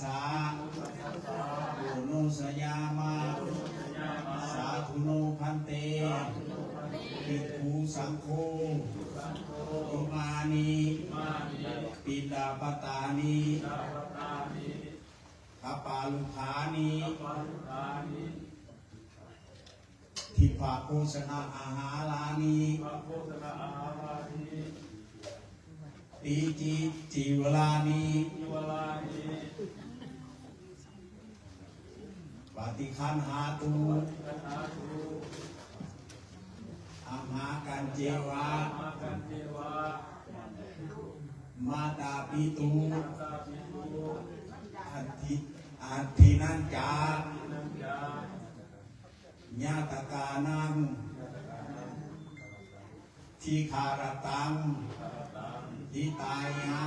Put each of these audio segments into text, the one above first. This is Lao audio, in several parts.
ສາ ໂອໂນສະຍາມະ ສາທຸໂນພັນເຕ ພິກຂຸສັງໂຄ ອິມານິ ປິນດາປະຕານິ ກະປາລຸຖານິ ທິບພະໂພຊະນະອາຫາລານິ ຕິຈິຈີວະລານິ ປະຕິຄັນຫາຕຸ ອາມະຫັງກັນເຈວະ ມາຕາປິຕຸ ອາທິ ອາທິນນຈາ ຍາຕະການັງ ທິຄາຣະຕັງ ຫິຕາຍະ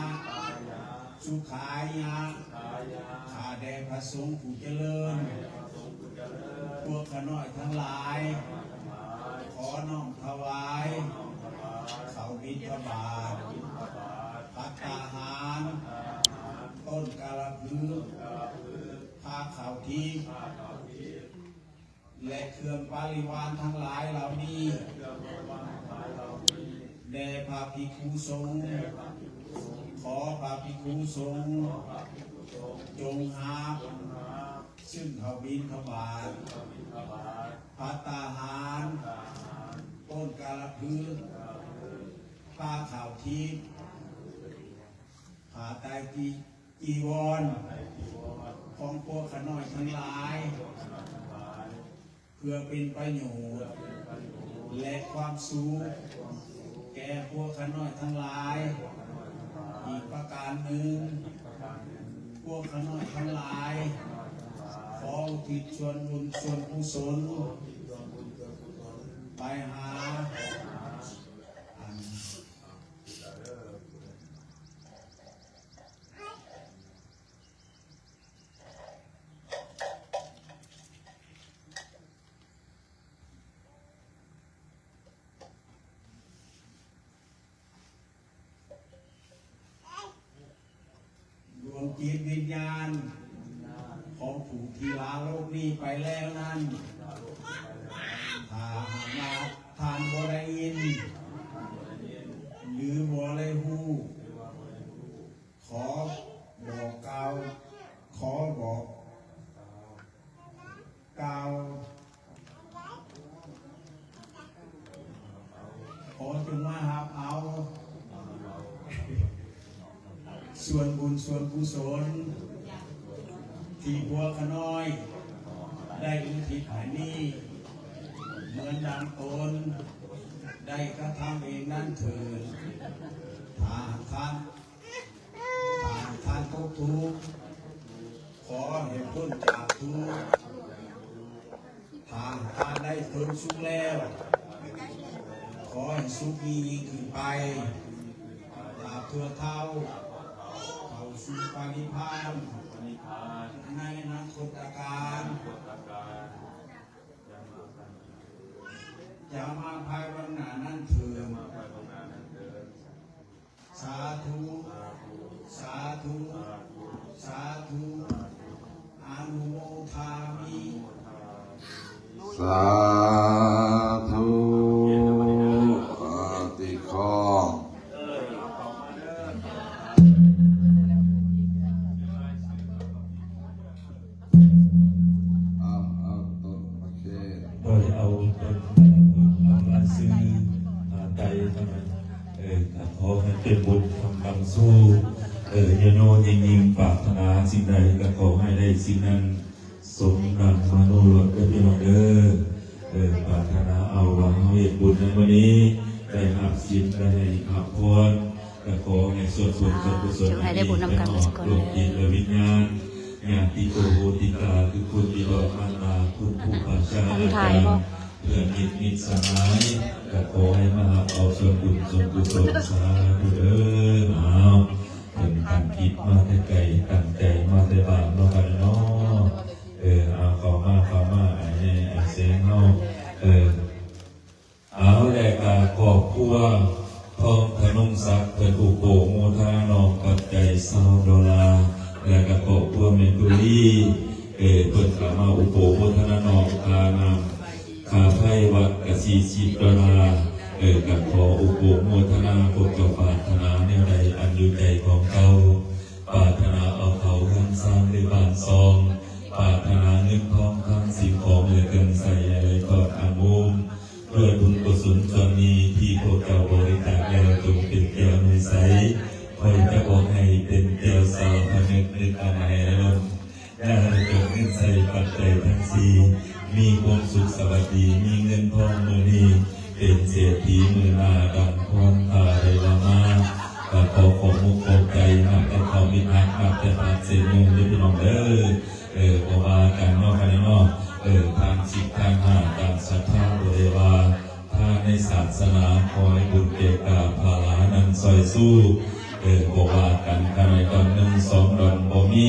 ສຸຂາຍະ ຂ້າແດ່ພະສົງຜູ້ຈະເລີນ ພວກຂ້ານ້ອຍທັງຫຼາຍ ຂໍນ້ອມຖວາຍ ເຂົ້າບິນທະບາດ ພັດຕາຫານ ຕົ້ນກາລະພຶກ ຜ້າຂາວທິບ ແລະ ເຄື່ອງປະລິວານທັງຫຼາຍເຫຼົ່ານີ້ ແດ່ພະພິກຂຸສົງ ຂໍພະພິກຂຸສົງ ຈົ່ງຮັບ ຊຶ່ງເຂົ້າບິນທະບາດ ພັດຕາຫານ ຕົ້ນກາລະພຶກ ຜ້າຂາວທິບ ຜ້າໄຕຈີ ຈີວອນ ຂອງພວກຂ້ານ້ອຍທັງຫຼາຍ ເພື່ອເປັນປະໂຫຍດ ແລະ ຄວາມສຸກ ແກ່ພວກຂ້ານ້ອຍທັງຫຼາຍ. ອີກປະການໜຶ່ງ, ພວກຂ້ານ້ອຍທັງຫຼາຍ ຂໍອຸທິດສ່ວນບຸນສ່ວນກຸສົນ ໄປຫາ ດວງຈິດວິນຍານຂອງຜູ້ທີ່ລາໂລກນີ້ໄປແລ້ວນັ້ນ, ຖ້າຫາກວ່າທ່ານບໍ່ໄດ້ຍິນ ຫຼື ບໍ່ໄດ້ຮູ້, ຂໍບອກກ່າວ, ຂໍບອກກ່າວ, ຂໍຈົ່ງມາຮັບເອົາ ສ່ວນບຸນສ່ວນກຸສົນ ທີ່ພວກຂ້ານ້ອຍໄດ້ອຸທິດໃຫ້ນີ້ ເໝືອນດັ່ງຕົນໄດ້ກະທຳເອງນັ້ນເທີດ. ຖ້າທ່ານ ຖ້າທ່ານຕົກທຸກ ຂໍໃຫ້ພົ້ນຈາກທຸກ. ຖ້າທ່ານໄດ້ເຖິງສຸກແລ້ວ ຂໍໃຫ້ສຸກຍິ່ງໆຂຶ້ນໄປ ຕາບທົ່ວເທົ່າ ເຂົ້າສູ່ພະນິບພານ ໃນອະນາຄົດຕະການ ຢ່າມາພາຍເບື້ອງໜ້ານັ້ນເທີດ. ສາທຸ ສາທຸ ສາທຸ ອະນຸໂມທາມິ. ສາທຸ ອາ ຕິຄອງ ເອົາ ເອົາຕົ້ນມະເຂດ ບໍ່ໄດ້ເອົາຕົ້ນ ເອົາລາຍຊື່ ອາ ໄຕເທົ່ານັ້ນ. ເອີ ກະຂໍໃຫ້ເປັນບຸນຄຳບັງຊູ ເອີ ຍາໂນຍິ່ງໆ ປາດຖະໜາສິ່ງໃດກະຂໍໃຫ້ໄດ້ສິ່ງນັ້ນ ສົມດັ່ງມະໂນລົດເດີພີ່ນ້ອງເດີ. ເອີ ປາດຖະໜາເອົາວ່າເຮົາເຮັດບຸນໃນມື້ນີ້ ໄດ້ຮັບສິນ ໄດ້ຮັບພອນ ກະຂໍໃຫ້ສ່ວນບຸນສ່ວນກຸສົນ ຈົ່ງໃຫ້ໄດ້ບຸນນຳກັນເບິດສູ່ຄົນເດີ. ໂລກຈິດແລະວິນຍານ ຍາຕິໂກໂຫຕິກາ ຄືຄຸນບິດາມານດາ ຄຸນຄູບາອາຈານ ເພື່ອນມິດມິດສະຫາຍ ກະຂໍໃຫ້ມາຮັບເອົາສ່ວນບຸນສ່ວນກຸສົນ. ສາທຸເດີ. ເອົາ ເພິ່ນຕັ້ງຈິດມາແຕ່ໄກ ຕັ້ງໃຈມາແຕ່ບ້ານເນາະ ບາດນີ້ເນາະ. ເອີ ເອົາ ເຂົ້າມາ ເຂົ້າມາ ອ້າຍແມ່ ອ້າຍແສງເຮົາ. ເອີ ເອົາ ແລະກະຄອບຄົວທອງທະນົງສັກ ເພິ່ນອຸປະໂມທະນານ້ອມປັດໄຈຊາວໂດລາ ແລະກະຄອບ ພວກແມ່ຕຸລີ ເອີ ເພິ່ນກໍມາອຸໂພໂມທະນານ້ອມຄ່ານ້ຳຄ່າໄຟວັດກະສີ່ສິບໂດລາ ເອີ ກໍຂໍອຸໂພໂມທະນາ ພວກເຈົ້າປາດຖະໜາແນວໃດອັນຢູ່ໃຈຂອງເຈົ້າ ປາດຖະໜາເອົາເຂົ້າເຮືອນຊານ ຫຼື ບ້ານຊ່ອງ ປາດຖະໜາເງິນທອງຄຳສິ່ງຂອງ ແລະ ເຄື່ອງໃຊ້ໃຫ້ໄຫຼທອດອາໂນມ ດ້ວຍບຸນກຸສົນສ່ວນນີ້ທີ່ພວກເຈົ້າບໍລິຈາກແລ້ວ ຈົ່ງເປັນແກ້ວໜ່ວຍໃສ ຂ້ອຍຈະບອກໃຫ້ເປັນແກ້ວສາລະພັນນຶກ ນຶກອັນໃດອາລົມ ຢ່າໄດ້ຈົນເງິນໃສ່ປັດໄຈທັງສີ່ ມີຄວາມສຸກສະຫວັດດີ ມີເງິນທອງມື້ນີ້ ເປັນເສດຖີມື້ໜ້າ ດັ່ງຄວາມຂ້າໄດ້ວ່າມາ ກໍຂໍຂອບມຸກຂອບໃຈ ນັບແຕ່ເຂົ້າມິດຮັກ ນັບແຕ່ພາກເສດໜຶ່ງເດີພີ່ນ້ອງເດີ. ເອີ ບໍ່ວ່າກັນເນາະ ຄະນະເນາະ ເອີ ທານສິບທານຫ້າ ຕາມສັດທາບໍ່ໄດ້ວ່າ ທານໃນສາສະໜາ ຂໍໃຫ້ບຸນແກ່ກາພາລານັ້ນຊ່ອຍຊູ ເອີ ບໍ່ວ່າກັນ ຄະນະດອນໜຶ່ງສອງດອນບໍ່ມີ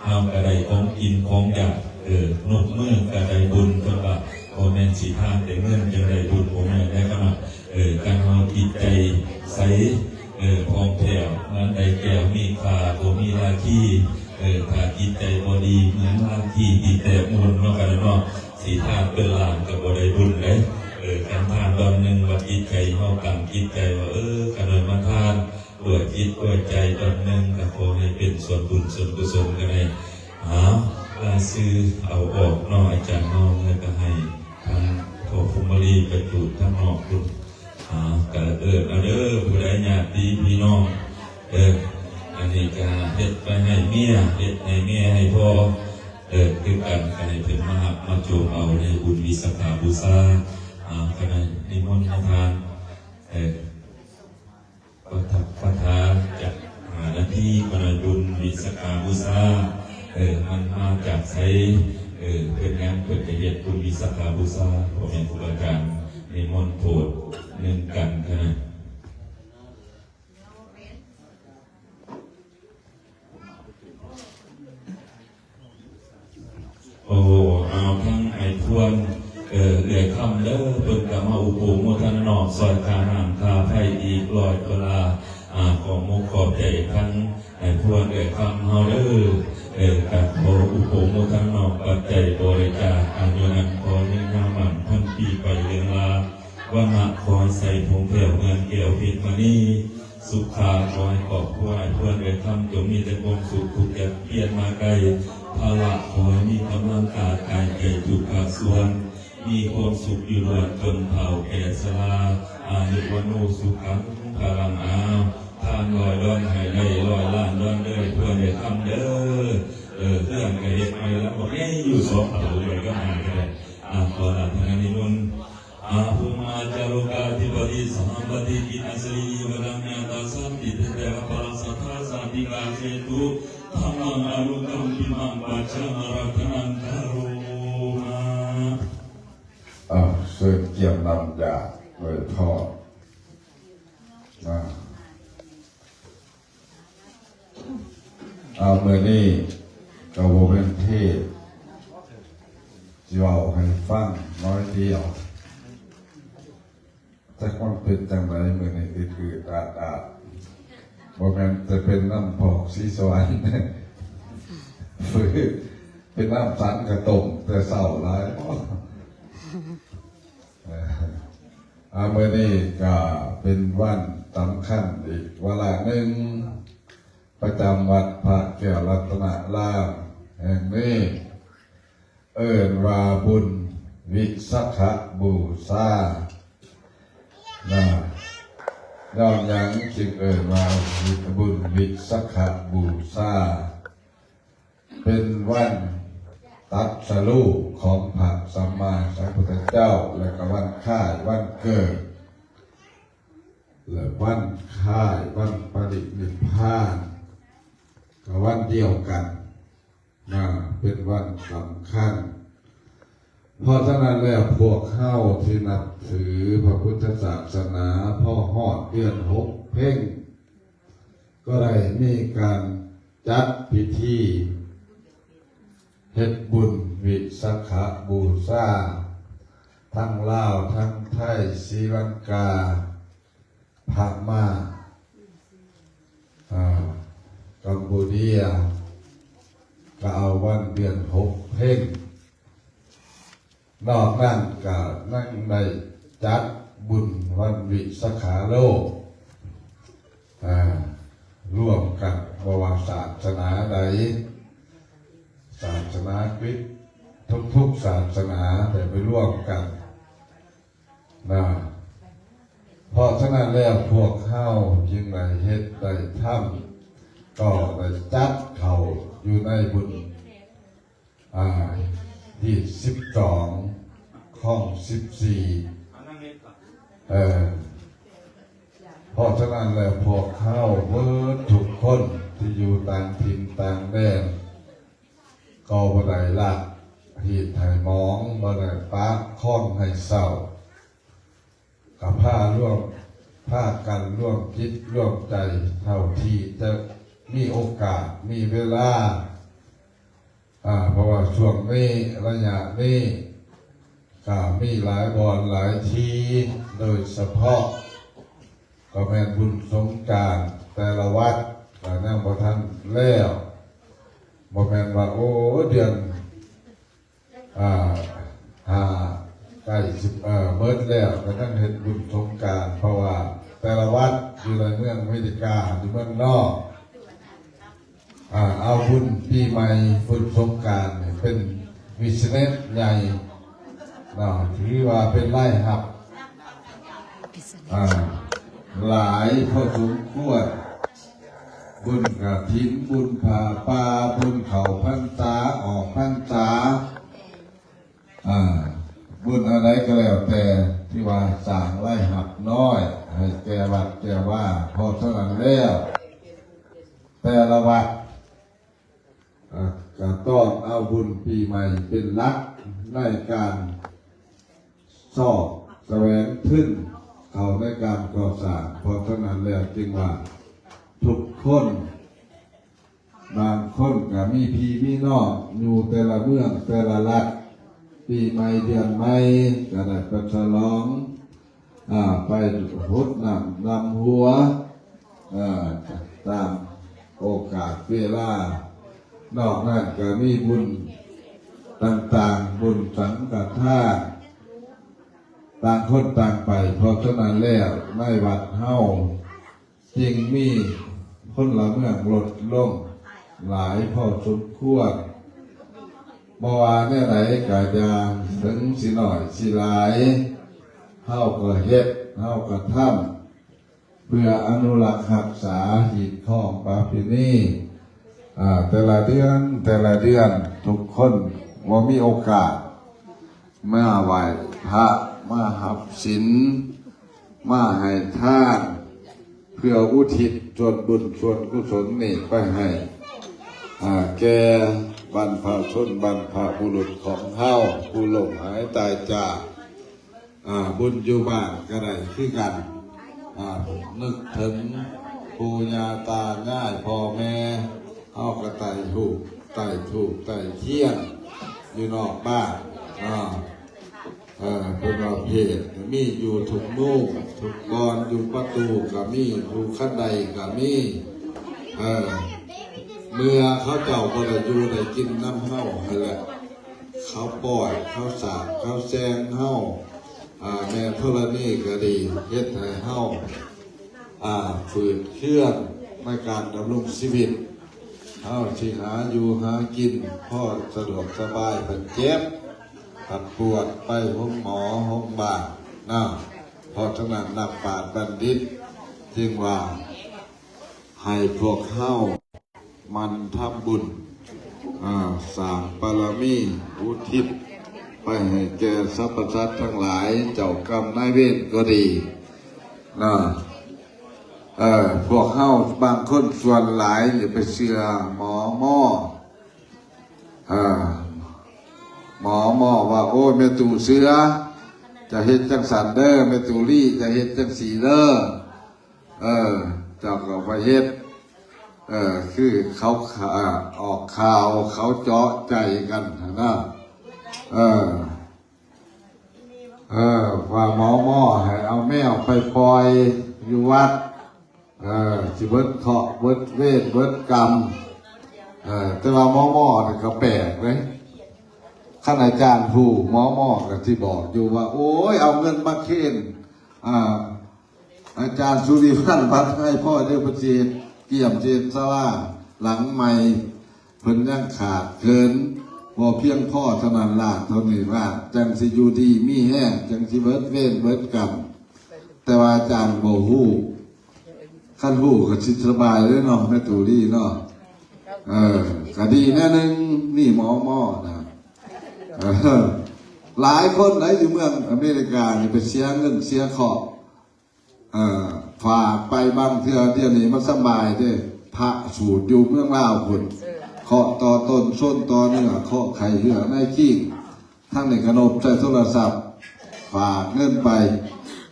ເຮົາກໍໄດ້ຂອງກິນຂອງຢາກ ເອີ ນົບມືກໍໄດ້ບຸນ ເພິ່ນວ່າບໍ່ແມ່ນຊິທານແຕ່ເງິນຈຶ່ງໄດ້ບຸນ ບໍ່ແມ່ນເດ້ຄະນະ ເອີ ຄັນເຮົາຈິດໃຈໃສ ເອີ ຜ່ອງແຜ້ວ ເໝືອນໄດ້ແກ້ວມີຄ່າ ບໍ່ມີລາຄີ ເອີ ຖ້າຈິດໃຈບໍ່ດີ ເໝືອນລາຄີທີ່ແຕກໝູນເນາະ ຄະນະເນາະ ຊິທານເປັນລ້ານກໍບໍ່ໄດ້ບຸນເດ້ ເອີ ຄັນທານດອນໜຶ່ງວ່າຈິດໃຈເຮົາຕັ້ງຈິດໃຈວ່າ ເອີ ຂ້ານ້ອຍມາທານ ດ້ວຍຈິດດ້ວຍໃຈດອນໜຶ່ງ ກໍຂໍໃຫ້ເປັນສ່ວນບຸນສ່ວນກຸສົນກັນໃນ ຫາລາຍຊື່ເອົາອອກເນາະ ອາຈານເນາະ ແລ້ວກໍໃຫ້ທາງພໍ່ພູມມະລີໄປຈູດທາງນອກພຸ້ນ ຫາ ກໍເອີ້ນເອົາເດີ ຜູ້ໃດຍາດຕິພີ່ນ້ອງ ເອີ ອັນນີ້ກໍເຮັດໄປໃຫ້ເມຍ ເຮັດໃຫ້ແມ່ໃຫ້ພໍ່ ເອີ ຄືກັນ ກໍໃຫ້ເພິ່ນມາຮັບມາໂຈມເອົາໃນບຸນວິສາຂະບູຊາ ຫາ ຄະນະນິມົນທານ ເອີ ປະທັບປະທານຈັກຫ້ານາທີ ຄະນະບຸນວິສາຂະບູຊາ ເອີ ມັນມາຈາກໃສ ເອີ ເປັນຫຍັງເພິ່ນຈະເຮັດບຸນວິສາຂະບູຊາ ພໍ່ແມ່ຄູບາອາຈານນິມົນໂປດໜຶ່ງກັນ ຄະນະ ໂອ້ ເອົາທັງອ້າຍພວນ ເອີ ເອື້ອຍຄຳເດີ ເພິ່ນກໍມາອຸໂພໂມທະນານ້ອມຊ່ອຍຄ່ານ້ຳຄ່າໄຟອີກຮ້ອຍໂດລາ ອາ ຂໍມຸກຂອບໃຈທັງອ້າຍພວນເອື້ອຍຄຳເຮົາເດີ ເອີ ກໍຂໍອຸໂພໂມທະນານ້ອມປັດໄຈບໍລິຈາກ ອາຍຸນັ້ນຂໍຍືນຍາວໝັ້ນພັນປີໄປເລື່ອງລາວ ວັນນະຂໍໃສຜ່ອງແຜ້ວເໝືອນແກ້ວເພັດມະນີ ສຸຂາ ຂໍໃຫ້ຄອບຄົວອ້າຍພວນເອື້ອຍຄຳຈົ່ງມີແຕ່ຄວາມສຸກ ທຸກຢ່າປ່ຽນມາໄກ ພະລະຂໍໃຫ້ມີກຳລັງກາຍ ກາຍໃຈທຸກພາກສ່ວນ ມີຄວາມສຸກຢູ່ຫຼອດຈົນເຖົ້າແກ່ຊະລາ ອາຍຸວັນໂນສຸຂັງພະລັງ ອາ ທານຮ້ອຍດອນໃຫ້ໄດ້ຮ້ອຍລ້ານດອນເດີ ເພື່ອນເອື້ອຍຄຳເດີ ເອີ ເຮືອນກໍເຮັດໃໝ່ແລ້ວ ບັກໃຫຍ່ຢູ່ສອງເຖົ້າເລີຍກໍຫາກໍໄດ້ ອາ ຂໍອາລາທະນານິມົນ ອາ ພູມມາຈາລຸກາທິປະຕິ ສະຫະປະຕິກິນນະສະລີວະດັງຍາຕາ ສັນຕິເຕຈະປະລັງສັດທາ ສັນຕິກາເສຕຸ ທຳມັງອະນຸກຳປິມັງ ປັດຈາອາຣາທະນັງກະໂຣມາ. ເອົາ ເຊີນກຽມນຳຢາດໄວ້ພ້ອມ ອາ ເອົາ ມື້ນີ້ກໍບໍ່ແມ່ນເທດ ຊິເວົ້າໃຫ້ຟັງໜ້ອຍດຽວ ຈັກມັນເປັນຈັ່ງໃດ ມື້ນີ້ອຶດໆອາດໆ ບໍ່ແມ່ນແຕ່ເປັນນ້ຳພອກສີສະຫວັນ ເປັນນ້ຳສັນກະຕົ້ມແຕ່ເຊົ້າຫຼາຍບໍ? ອາ ມື້ນີ້ກໍເປັນວັນສຳຄັນອີກວາລະໜຶ່ງ ປະຈຳວັດພະແກ້ວລັດຕະນະລາມແຫ່ງນີ້ ເອີ້ນວ່າບຸນວິສາຂະບູຊານະ. ຍ້ອນຫຍັງຈຶ່ງເອີ້ນວ່າບຸນວິສາຂະບູຊາ? ເປັນວັນຕັດສະຮູ້ຂອງພະສຳມາສຳພຸດທະເຈົ້າ ແລະ ກໍວັນຄ້າຍວັນເກີດ ແລະ ວັນຄ້າຍວັນປະລິນິບພານ ກໍວັນດຽວກັນນະ ເປັນວັນສຳຄັນ. ເພາະສະນັ້ນແລ້ວ ພວກເຮົາທີ່ນັບຖືພະພຸດທະສາສະໜາ ພໍຮອດເດືອນຫົກເພັງ ກໍໄດ້ມີການຈັດພິທີເຮັດບຸນວິສາຂະບູຊາ ທັງລາວ ທັງໄທ ສີລັງກາ ພະມ້າ ອາ ກຳປູເຈຍ ກໍເອົາວັນເດືອນຫົກເພັງ. ນອກນັ້ນກໍຍັງໄດ້ຈັດບຸນວັນວິສາຂາໂລກ ອາ ລວມກັນ ບໍ່ວ່າສາສະໜາໃດ ສາສະໜາຄຣິດ ທຸກໆສາສະໜາໄດ້ໄປລວມກັນນະ. ເພາະສະນັ້ນແລ້ວ ພວກເຮົາຈຶ່ງໄດ້ເຮັດໄດ້ທຳ ກໍໄດ້ຈັດເຂົ້າຢູ່ໃນບຸນ ອາ ທີສິບສອງ ຂອງສິບສີ່ ເອີ ເພາະສະນັ້ນແລ້ວ ພວກເຮົາເບິດທຸກຄົນທີ່ຢູ່ຕ່າງຖິ່ນຕ່າງແດນ ກໍບໍ່ໄດ້ລະຮີດໃຫ້ໝອງ ບໍ່ໄດ້ປະຄອງໃຫ້ເສົ້າ ກໍພາລວມ ພາກັນລວມຈິດລວມໃຈເທົ່າທີ່ຈະມີໂອກາດ ມີເວລາ ອາ ເພາະວ່າຊ່ວງນີ້ ໄລຍະນີ້ ກໍມີຫຼາຍບ່ອນຫຼາຍທີ່ ໂດຍສະເພາະກໍແມ່ນບຸນສົງການແຕ່ລະວັດກໍຍັງບໍ່ທັນແລ້ວ. ບໍ່ແມ່ນວ່າ ໂອ້ ເດືອນ ອາ ຫ້າ ໃກ້ຊິ ເອີ ເບິດແລ້ວ ກໍຍັງເຮັດບຸນສົງການ ເພາະວ່າແຕ່ລະວັດຢູ່ໃນເມືອງອາເມລິກາ ຢູ່ເມືອງນອກ ອາ ເອົາບຸນປີໃໝ່ ບຸນສົງການນີ້ເປັນບິສເນສໃຫຍ່ເນາະ ຖືວ່າເປັນລາຍຮັບ ອາ ຫຼາຍພໍສົມຄວນ. ບຸນກະຖິນ ບຸນຜ້າປ່າ ບຸນເຂົ້າພັນສາ ອອກພັນສາ ອາ ບຸນອັນໃດກໍແລ້ວແຕ່ ທີ່ວ່າສ້າງລາຍຮັບນ້ອຍໃຫ້ແກ່ວັດແກ່ວາ. ເພາະສະນັ້ນແລ້ວ ແຕ່ລະວັດ ອາ ກະຕ້ອງເອົາບຸນປີໃໝ່ເປັນຫຼັກໃນການຊອກສະແຫວງທຶນເຂົ້າໃນການກໍ່ສ້າງ. ເພາະສະນັ້ນແລ້ວຈຶ່ງວ່າທຸກຄົນ ບາງຄົນກະມີພີ່ມີນ້ອງຢູ່ແຕ່ລະເມືອງແຕ່ລະລັດ ປີໃໝ່ເດືອນໃໝ່ກະໄດ້ໄປສະຫຼອງ ອາ ໄປຫົດນ້ຳດຳຫົວ ເອີ ຕາມໂອກາດເວລາ. ນອກນັ້ນກໍມີບຸນຕ່າງໆ ບຸນສັງກະທານ ຕ່າງຄົນຕ່າງໄປ. ເພາະສະນັ້ນແລ້ວ ໃນວັດເຮົາຈຶ່ງມີພົນລະເມືອງລົດລົງຫຼາຍພໍສົມຄວນ. ບໍ່ວ່າແນວໃດກໍຢ່າ ເຖິງຊິໜ້ອຍຊິຫຼາຍ ເຮົາກໍເຮັດ ເຮົາກໍທຳ ເພື່ອອະນຸລັກຮັກສາຮີດຄອງປະເພນີ ອາ ແຕ່ລະເດືອນ ແຕ່ລະເດືອນ ທຸກຄົນບໍ່ມີໂອກາດມາໄຫວ້ພະ ມາຮັບສິນ ມາໃຫ້ທານ ເພື່ອອຸທິດສ່ວນບຸນສ່ວນກຸສົນນີ້ໄປໃຫ້ ອາ ແກ່ບັນພະຊົນ ບັນພະບຸລຸດຂອງເຮົາ ຜູ້ລົ້ມຫາຍຕາຍຈາກ. ອາ ບຸນຢູ່ບ້ານກໍໄດ້ຄືກັນ ອາ ນຶກເຖິງປູ່ຍ່າຕາຍາຍພໍ່ແມ່ ເຮົາກໍໄຕ້ທູບ ໄຕ້ທູບໄຕ້ທຽນຢູ່ນອກບ້ານ ອາ ເອີ ເພິ່ນວ່າເພດມີຢູ່ທຸກມຸມທຸກບ່ອນ ຢູ່ປະຕູກໍມີ ຢູ່ຄັນໄດກໍມີ ເອີ ເມື່ອເຂົາເຈົ້າບໍ່ໄດ້ຢູ່ໄດ້ກິນນຳເຮົາຫັ້ນແຫຼະ ເຂົາປ້ອຍ ເຂົາສາບ ເຂົາແຊ່ງເຮົາ ອາ ແມ່ທໍລະນີກໍດີ ເຮັດໃຫ້ເຮົາ ອາ ຝືດເຄືອງໃນການດຳລົງຊີວິດ. ເຮົາຊິຫາຢູ່ຫາກິນ ພໍສະດວກສະບາຍ ພັດເຈັບພັດປວດ ໄປໂຮງໝໍໂຮງບານນະ. ເພາະສະນັ້ນ ນັກປາດບັນດິດຈຶ່ງວ່າ ໃຫ້ພວກເຮົາ ໝັ່ນທຳບຸນ ອາ ສ້າງບາລະມີ ອຸທິດໄປໃຫ້ແກ່ສັບພະສັດທັງຫຼາຍ ເຈົ້າກຳນາຍເວນກໍດີນະ. ເອີ ພວກເຮົາບາງຄົນສ່ວນຫຼາຍນີ້ໄປເຊື່ອໝໍໝໍ ເອີ ໝໍໝໍວ່າ ໂອ້ຍ ແມ່ຕູ້ເສືອ ຈະເຮັດຈັ່ງຊັ້ນເດີ ແມ່ຕູ້ລີຈະເຮັດຈັ່ງຊີ້ເດີ. ເອີ ເຈົ້າກໍໄປເຮັດ ເອີ ຄືເຂົາ ອາ ອອກຂ່າວ ເຂົາເຈາະໃຈກັນຫັ້ນນະ ເອີ ເອີ ວ່າໝໍໝໍໃຫ້ເອົາແມວໄປປ່ອຍຢູ່ວັດ ເອີ ຊິເບິດເຄາະເບິດເວນເບິດກຳ. ເອີ ແຕ່ວ່າໝໍໝໍນີ້ກໍແປກເດ້ ຄັນອາຈານຮູ້ ໝໍໝໍກໍຊິບອກຢູ່ວ່າ ໂອ້ຍ ເອົາເງິນມາເຄນ ອ່າ ອາຈານສຸລິວັນ ວັດໄຮພ້ອຍເດີ ເພິ່ນຊິເຮັດ ກຽມຊິເຮັດສາລາຫຼັງໃໝ່ ເພິ່ນຍັງຂາດເຂີນບໍ່ພຽງພໍເທົ່ານັ້ນ ລ້ານເທົ່ານີ້ ລ້ານຈັ່ງຊິຢູ່ດີມີແຮງ ຈັ່ງຊິເບິດເວນເບິດກຳ. ແຕ່ວ່າອາຈານບໍ່ຮູ້ ຄັນຮູ້ກໍຊິສະບາຍເລີຍເນາະ ແມ່ຕູລີເນາະ. ເອີ ກໍດີແນວໜຶ່ງ ມີໝໍໝໍນະ. ເອີ ຫຼາຍຄົນໃດຢູ່ເມືອງອາເມລິການີ້ໄປເສຍເງິນເສຍເຄາະ ເອີ ຝາກໄປ ບາງເທື່ອ ດຽວນີ້ມັນສະບາຍເດ້ ພະສູດຢູ່ເມືອງລາວພຸ້ນ ເຄາະຕໍ່ຕົ້ນຊົນຕໍ່ເນື້ອ ເຄາະໄຂ້ເຮື້ອໃນຄີງ ທາງນີ້ກະນົບໃສ່ໂທລະສັບ ຝາກເງິນໄປ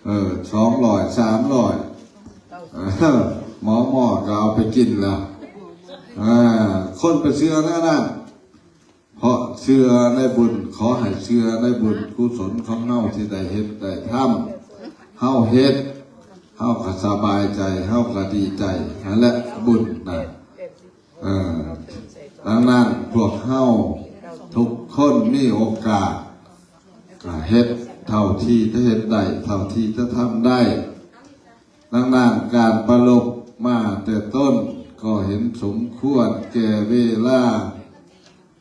ເອີ ສອງຮ້ອຍ ສາມຮ້ອຍ ເອີ ໝໍໝໍກໍເອົາໄປກິນແລ້ວ. ເອີ ຄົນໄປເຊື່ອແນວນັ້ນ ເພາະເຊື່ອໃນບຸນ ຂໍໃຫ້ເຊື່ອໃນບຸນກຸສົນຂອງເຮົາທີ່ໄດ້ເຮັດໄດ້ທຳ ເຮົາເຮັດ ເຮົາກໍສະບາຍໃຈ ເຮົາກໍດີໃຈ ຫັ້ນແຫຼະບຸນນະ. ເອີ ດັ່ງນັ້ນພວກເຮົາທຸກຄົນມີໂອກາດ ກໍເຮັດເທົ່າທີ່ຈະເຮັດໄດ້ ເທົ່າທີ່ຈະທຳໄດ້. ດັ່ງນັ້ນການປະລົບມາແຕ່ຕົ້ນກໍເຫັນສົມຄວນແກ່ເວລາ.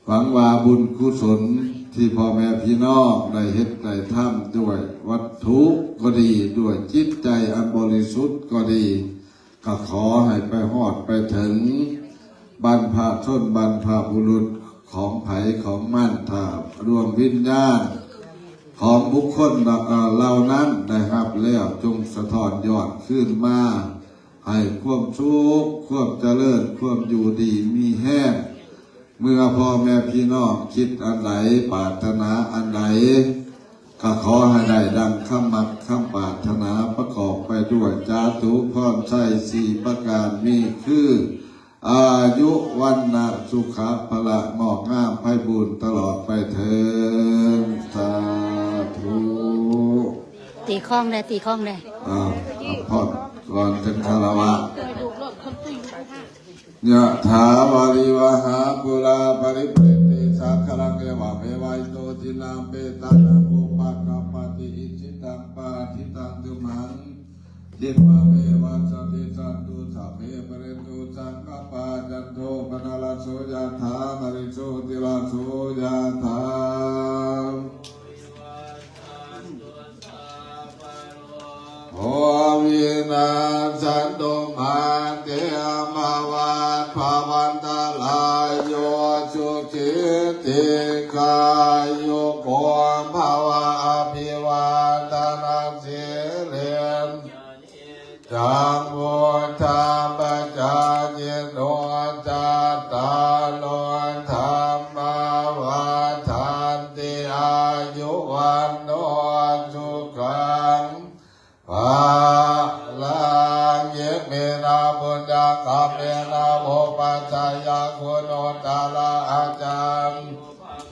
ຫວັງວ່າບຸນກຸສົນທີ່ພໍ່ແມ່ພີ່ນ້ອງໄດ້ເຮັດໄດ້ທຳດ້ວຍວັດຖຸກໍດີ ດ້ວຍຈິດໃຈອັນບໍລິສຸດກໍດີ ກໍຂໍໃຫ້ໄປຮອດໄປເຖິງບັນພະຊົນບັນພະບຸລຸດຂອງໃຜຂອງມັນ ຖ້າດວງວິນຍານຂອງບຸກຄົນເຫຼົ່ານັ້ນໄດ້ຮັບແລ້ວ ຈົ່ງສະທ້ອນຍ້ອນຄືນມາ ໃຫ້ຄວາມສຸກ ຄວາມຈະເລີນ ຄວາມຢູ່ດີມີແຮງ. ເມື່ອພໍ່ແມ່ພີ່ນ້ອງຄິດອັນໃດ ປາດຖະໜາອັນໃດ ກໍຂໍໃຫ້ໄດ້ດັ່ງຄຳມັກຄຳປາດຖະໜາ ປະກອບໄປດ້ວຍຈາຕຸພອນໄຊສີ່ປະການນີ້ຄື ອາຍຸ ວັນນະ ສຸຂະ ພະລະ ງອກງາມໄພບູນຕະຫຼອດໄປເທີນ ສາທຸ. ຕີຄ້ອງແດ່ ຕີຄ້ອງແດ່. ອ້າວ ພັກຜ່ອນກ່ອນ ເປັນຄາລະວະ. ຍະຖາ ວາລິວະຫາ ປູລາ ປະລິປູເຣນຕິ ສາຄະລັງ ເອວະເມວະ ອິໂຕ ທິນນຳ ເປຕານັງ ອຸປະກັບປະຕິ ອິຊິຕັງ ປະຕິຕັງ ຕຸມຫັງ ຄິປະເມວະ ສະມິຊຊະຕຸ ສັບເພ ປະເຣນຕຸ ສັງກະປາ ຈັນໂທ ປະນະລະໂສ ຍະຖາ ມະນີໂຊ ຕິລະໂສ ຍະຖາ. ໂພ ວິນາສັນຕຸ ມາເຕ ພະວັດພະວັນຕະລາໂຍ ສຸຂີ ດີຄາຍຸໂກ ພະວະ ອະພິວາທະນະສີລິ ຈັງ ພຸດທະປະຈາຍິໂນ ຈັດຕາໂລ ທຳມາ ວັດທັນຕິ ອາຍຸ ວັນໂນ ສຸຂັງ ພະລັງ ອິເມນະ ປຸນຍະກຳເມນະ ໂອປັດຊະຍະຄຸໂນຕະລະອາຈານ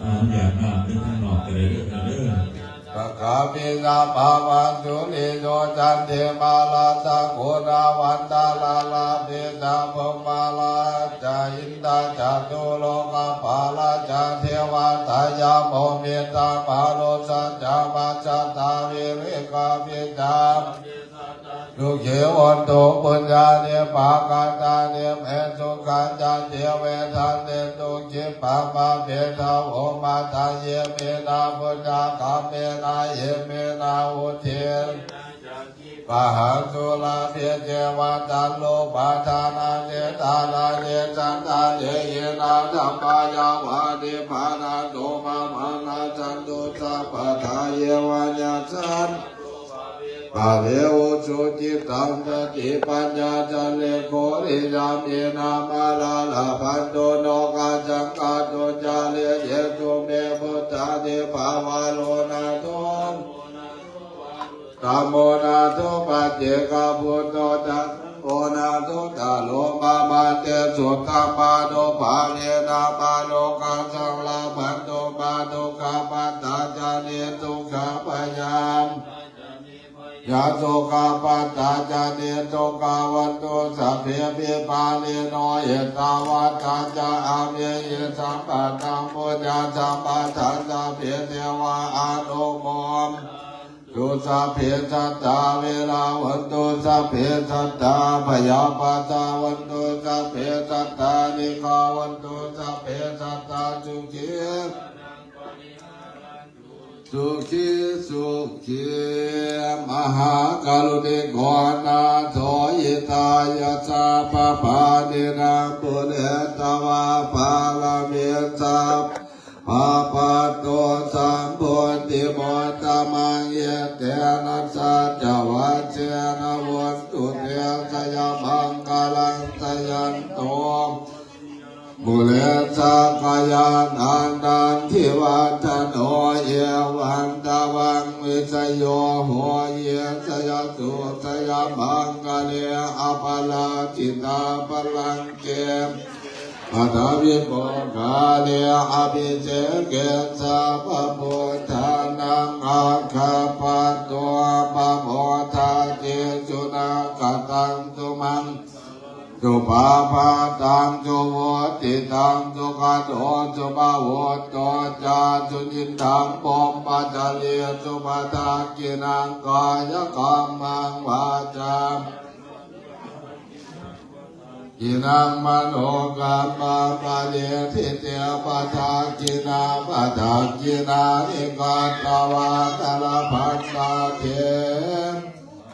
ອະນຸຍາດນາມເດີ ທາງນອກກໍໄດ້ເດີ ທ່ານເດີ. ພະຄະວິນະ ພະວັນສຸລິໂຍ ຈັນເທມາລາຊະ ກຸນາວັນຕາລາລາເບຊະ ພົມມະລາຊະ ອິນທະຈະຕຸໂລກະປາລະຈະ ເທວະຕາຍະ ໂມມິດຕະມະນຸດສະຈະ ມັດສະຕາ ວິລິກາປິຈາ ສຸຂີ ໂຫນຕຸ ປຸນຍານິ ປະກະຕານິ ເມ ສຸຂັນຈະ ເຕ ເວທະເນຕຸ ຄີປະມາເບທະ ໂອມາທະເຍ ເມນະ ປຸນຍະກຳເມນະ ເອ ເມນະ ອຸທິ ປະຫັງ ສຸລາພິ ເຈວະ ຕັນ ໂລ ປະທານາ ເຈຕານາ ເຍ ສັນຕາເນ ເຍນະ ທຳມາ ຍາວາ ນິບພານາໂຕ ມາມານາ ສັນຕຸ ສັບພະທາ ເຍວະ ຍະສັນ ປະເລ ອຸຈຸ ຈິດຕັງ ສະຕິ ປັນຍາ ຈະເລ ໂຄ ລິຍາ ເມນະ ມາລາ ລາພັນໂຕ ໂນ ກາ ຈັງ ກາ ຕຸ ຈາ ເລ ເຍ ສຸ ເມ ພຸດທາ ນິ ພາວາ ໂລ ນາໂທ ທຳໂມ ນາໂທ ປັດເຈກະ ພຸດໂທ ທຳໂມ ນາໂທ ຕະໂລ ມະມະເຕ ສຸຕັງ ມະໂນພາເວນະ ມະໂນກາ ຈັງ ລາພັນໂຕ ມະໂນກາ ປັນຕາ ຈາ ເລ ຕຸ ຂາ ພະຍາ Yā sokā pattā ca nissokā hontu sabbepi pāṇino. Ettāvatā ca amhehi sambhataṃ puññasampadaṃ sabbe devānumodantu, sabbe sattā averā hontu, sabbe sattā abyāpajjhā hontu, sabbe sattā anīghā hontu, sabbe sattā sukhī sukhī sukhī. Mahākāruṇiko nātho hitāya sabbapāṇinaṃ pūretvā pāramī sabbā patto sambodhimuttamaṃ. Etena saccavajjena hontu te jayamaṅgalaṃ. Jayanto bodhiyā mūle sakyānaṃ nandivaḍḍhano, evaṃ tvaṃ vijayo hohi jayassu jayamaṅgale, aparājitapallaṅke paṭhavipokkhare abhiseke sabbabuddhānaṃ aggappatto pamodati. Sunakkhattaṃ sumaṅ supabhātaṃ suhuṭṭhitaṃ sukhaṇo sumuhutto ca suyiṭṭhaṃ brahmacārisu, padakkhiṇaṃ kāyakammaṃ vācāya padakkhiṇaṃ manokammaṃ paṇidhī te padakkhiṇā. Padakkhiṇāni katvāna labhantatthe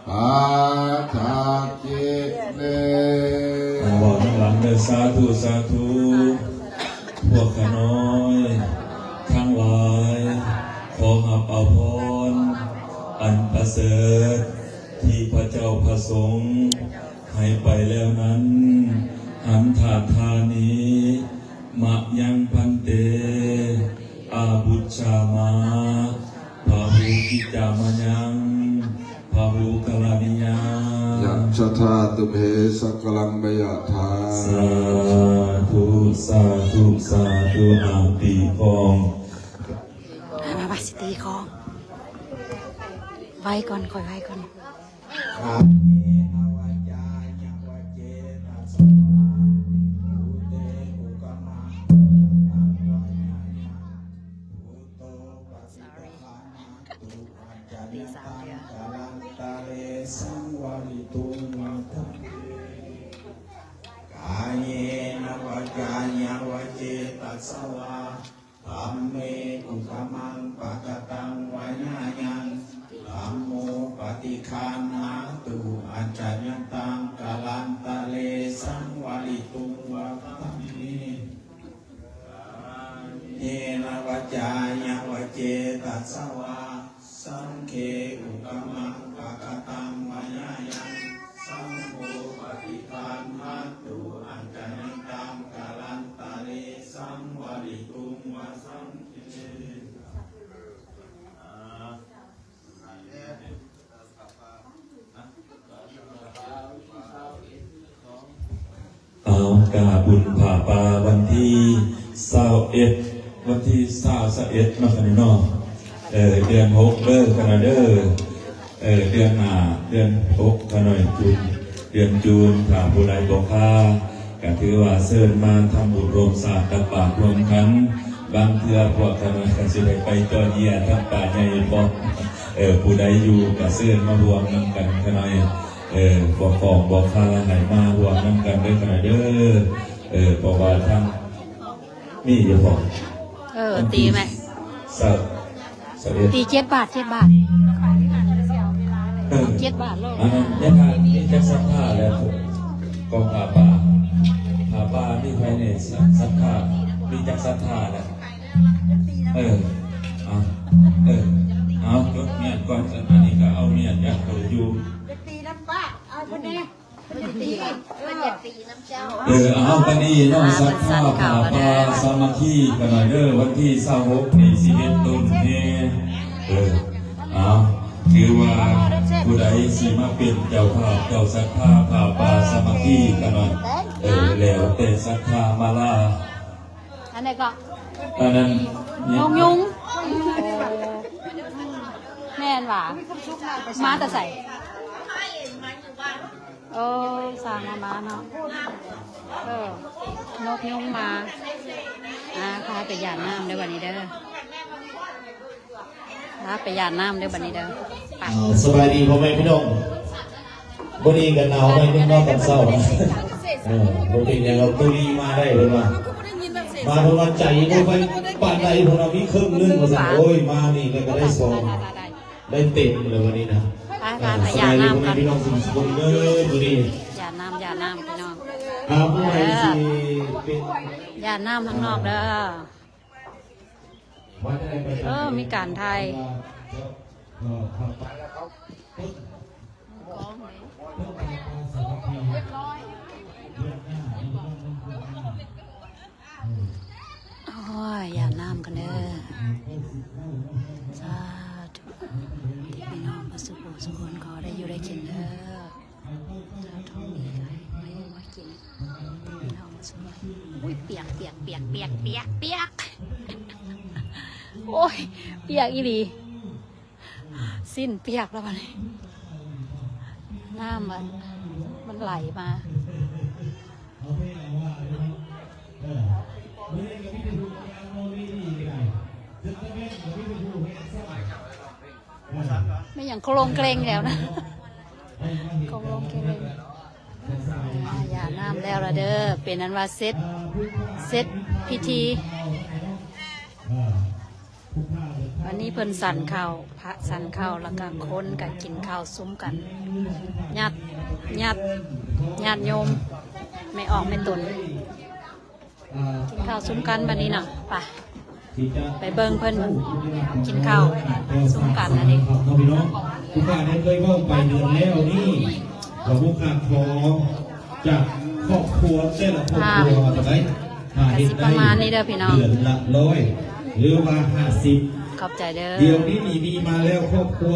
padakkhiṇe. ອ່າ ເວົ້ານຳຫຼັງເດີ ສາທຸ ສາທຸ. ພວກຂ້ານ້ອຍທັງຫຼາຍ ຂໍຮັບເອົາພອນອັນປະເສີດ ທີ່ພະເຈົ້າພະສົງໃຫ້ໄປແລ້ວນັ້ນ. Hantāṭṭhāni mayaṃ bhante ābujjhāma bahū cittamayaṃ bahū karaṇīyaṃ. Yassadā tumhe sakalaṃ mayadha. ສາທຸ ສາທຸ ສາທຸ. ອາ ຕີກອງ ມາ ມາ ຊິຕີກອງ. ໄວ້ກ່ອນ ຂ້ອຍໄວ້ກ່ອນ. Kāyena vācāya va cetasā vā, buddhe kukammaṃ pakataṃ vā ñāṇaṃ, buddho paṭiggaṇhatu accayantaṃ, kālantare saṃvarituṃ va dhamme. Kāyena vācāya va cetasā vā, dhamme kukammaṃ pakataṃ vā ñāṇaṃ, dhammo paṭiggaṇhatu accayantaṃ, kālantare saṃvarituṃ va dhamme. Kāyena vācāya va cetasā vā, saṅghe kukammaṃ pakataṃ vā ñāṇaṃ, saṅgho paṭiggaṇhatu accayantaṃ, kālantare saṃvarituṃ va saṅghe. ເອົາ ກາບຸນຜ້າປ່າວັນທີຊາວເອັດ ວັນທີຊາວ ຊາວເອັດເນາະ ຂ້ານ້ອຍເນາະ. ເອີ ເດືອນຫົກເດີ ຂ້ານ້ອຍເດີ. ເອີ ເດືອນຫ້າ ເດືອນຫົກ ຂ້ານ້ອຍຈູນ ເດືອນຈູນ. ຖ້າຜູ້ໃດບໍ່ຄ່າ ກະຖືວ່າເຊີນມາທຳບຸນຮ່ວມຊາດ ຕັກບາດຮ່ວມຂັນ. ບາງເທື່ອພວກຂ້ານ້ອຍກະຊິໄດ້ໄປເຈາະເຫຍື່ອທຳປາໃຫຍ່ພ້ອມ. ເອີ ຜູ້ໃດຢູ່ກະເຊີນມາຮ່ວມນຳກັນຂ້ານ້ອຍ. ເອີ ບໍ່ຂອງບໍ່ຄ່າ ໃຫ້ມາຮ່ວມນຳກັນເດີຂ້ານ້ອຍເດີ. ເອີ ເພາະວ່າທາງ ມີຢູ່ບໍ່? ເອີ ວັນທີ ຕີແມ່ ຊາວ ຊາວເອັດ ຕີເຈັດບາດ ເຈັດບາດ ເອີ ເຈັດບາດໂລດ. ອັນນັ້ນ ຍາທ່ານ ມີຈັກສັດທາແລ້ວ ກອງຜ້າປ່າ ຜ້າປ່າມີໃຜແດ່ ສັດ ສັດທາ ມີຈັກສັດທາແລ້ວ? ເອີ ເອົາ ເອີ ເອົາ ຈົດມຽນກ່ອນ ອັນນີ້ກໍເອົາມຽນຢາກບໍ່ໄດ້ຢູ່ ຢາກຕີນຳປ້າ ເອົາເພິ່ນແດ່. ເອີ ເອົາ ບັດນີ້ເນາະ ສັດທາຜ້າປ່າສາມັກຄີກັນໜ່ອຍເດີ ວັນທີຊາວຫົກນີ້ຊິເຮັດຕົ້ນແຫ່. ເອີ ເອົາ ຖືວ່າຜູ້ໃດຊິມາເປັນເຈົ້າພາບ ເຈົ້າສັດທາຜ້າປ່າສາມັກຄີກັນໜ່ອຍ. ເອີ ແລ້ວແຕ່ສັດທາມາລາ. ອັນໃດກໍ? ອັນນັ້ນ ນົກຍຸງ. ແມ່ນຫວາ? ມາແຕ່ໃສ? ໂອ້ ສ້າງມາມາເນາະ. ເອີ ນົກຍຸງມາ. ອ່າ ພາໄປຢາດນ້ຳເດີ້ບັດນີ້ເດີ້. ພາໄປຢາດນ້ຳເດີ້ບັດນີ້ເດີ້. ໄປ. ອ່າ ສະບາຍດີພໍ່ແມ່ພີ່ນ້ອງ. ມື້ນີ້ກໍໜາວໜ້ອຍໜຶ່ງເນາະຕອນເຊົ້າ. ເອີ ບໍ່ເປັນຫຍັງດອກ ຕຸລີມາໄດ້ເພິ່ນວ່າ. ມາເພິ່ນວ່າໃຈບໍ່ຄ່ອຍປານໃດ ເພິ່ນວ່າມີເຄິ່ງໜຶ່ງວ່າຊັ້ນ. ໂອ້ຍ ມານີ້ແລ້ວກໍໄດ້ສອງ ໄດ້ເຕັມເລີຍມື້ນີ້ນະ. ໄປ ໄປ ໄປຢາດນ້ຳກ່ອນ. ເອີ ສະບາຍດີພໍ່ແມ່ພີ່ນ້ອງສຸກຄົນເດີມື້ນີ້. ຢາດນ້ຳ ຢາດນ້ຳພີ່ນ້ອງ. ອ່າ ຜູ້ໃດຊິເປັນ ຢາດນ້ຳທາງນອກເດີ. ເອີ ມີການຖ່າຍ. ໂອ້ຍ ຢາດນ້ຳກັນເດີ. ສາທຸ. ພີ່ນ້ອງເບິດສູ່ຜູ້ສູ່ຄົນ ຂໍໄດ້ຢູ່ໄດ້ກິນເດີ. ເຈົ້າທອງດີກໍໃຫ້ມາກິນ. ພີ່ນ້ອງເບິດສູ່. ອຸ້ຍ ປຽກ ປຽກ ປຽກ ປຽກ ປຽກ ປຽກ. ໂອ້ຍ ປຽກອີ່ຫຼີ. ສິ້ນປຽກແລ້ວບັດນີ້. ນ້ຳມັນ ມັນໄຫຼມາ. ແມ່ນຫຍັງໂຄລງເກລງແລ້ວນະ. ໂຄລງເກລງ. ອ່າ ຢາດນ້ຳແລ້ວລະເດີ. ເປັນອັນວ່າເສັດ ເສັດພິທີ. ວັນນີ້ເພິ່ນສັນເຂົ້າ ພະສັນເຂົ້າ ແລ້ວກະຄົນກະກິນເຂົ້າຊຸມກັນ. ຍາດ ຍາດ ຍາດໂຍມ ແມ່ອອກແມ່ຕົນ ກິນເຂົ້າຊຸມກັນບັດນີ້ນະ. ໄປ ໄປເບິ່ງເພິ່ນກິນເຂົ້າຊຸມກັນ. ອັນນີ້ ຜູ້ຂ້າໄດ້ເຄີຍເວົ້າໄປເດືອນແລ້ວນີ້ ວ່າຜູ້ຂ້າຂໍຈາກຄອບຄົວແຕ່ລະຄອບຄົວວ່າຈັ່ງໃດ ຖ້າເຮັດໄດ້ ປະມານນີ້ເດີພີ່ນ້ອງ ເດືອນລະຮ້ອຍ ຫຼືວ່າຫ້າສິບ. ຂອບໃຈເດີ. ດຽວນີ້ມີມາແລ້ວຄອບຄົວ